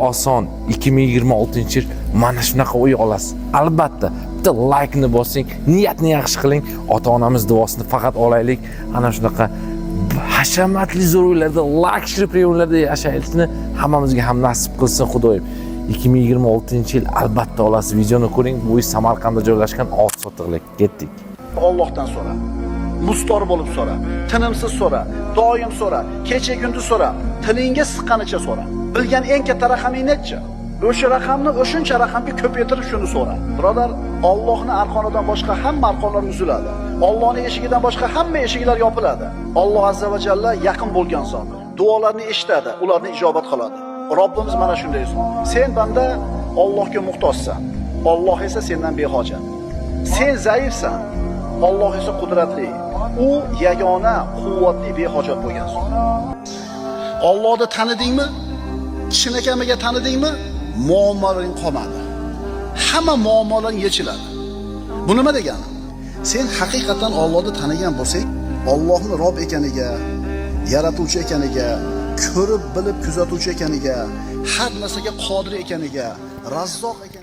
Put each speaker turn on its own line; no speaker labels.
Oson 2026-yil mana shunaqa uy olasiz. Albatta, bitta laykni bosing, niyatni yaxshi qiling, ota-onamiz duosini faqat olaylik. Ana shunaqa hashamatli zo'r uylarda, luxury uylarda yashashni hammamizga ham nasib qilsin Xudoyim. 2026-yil albatta olasiz. Videoni ko'ring. Bu uy Samarqandda joylashgan 6 sotixlik. Ketdik.
Allohdan so'ra. Mustor bo'lib so'ra. Tinimsiz so'ra. Doim so'ra. Kecha kunduz so'ra. Tilingga siqqanicha so'ra. Bilgan eng katta raqaming necha? O'sha raqamni o'shuncha raqamga ko'paytirib shuni so'ra. Birodar, Allohning arqonidan boshqa hamma arqonlar uziladi. Allohning eshigidan boshqa hamma eshiklar yopiladi. Alloh azza va jalla yaqin bo'lgan zot. Duolarni eshitadi, ularni ijobat qiladi. Robbimiz mana shunday zot. Sen banda Allohga muhtojsan. Alloh esa sendan behojat. Sen zaifsan. Alloh esa qudratli. U yagona, quvvatli, behojat bo'lgan zot. Allohni tanidingmi? Chinakamiga tanidingmi? Muammolaring qolmadi. Hamma muammolaring yechiladi. Bu nima degani? Sen haqiqatan Allohni tanigan bo'lsang, Allohni Rob ekaniga, yaratuvchi ekaniga, ko'rib bilib kuzatuvchi ekaniga, har narsaga qodir ekaniga, Razzoq ekaniga.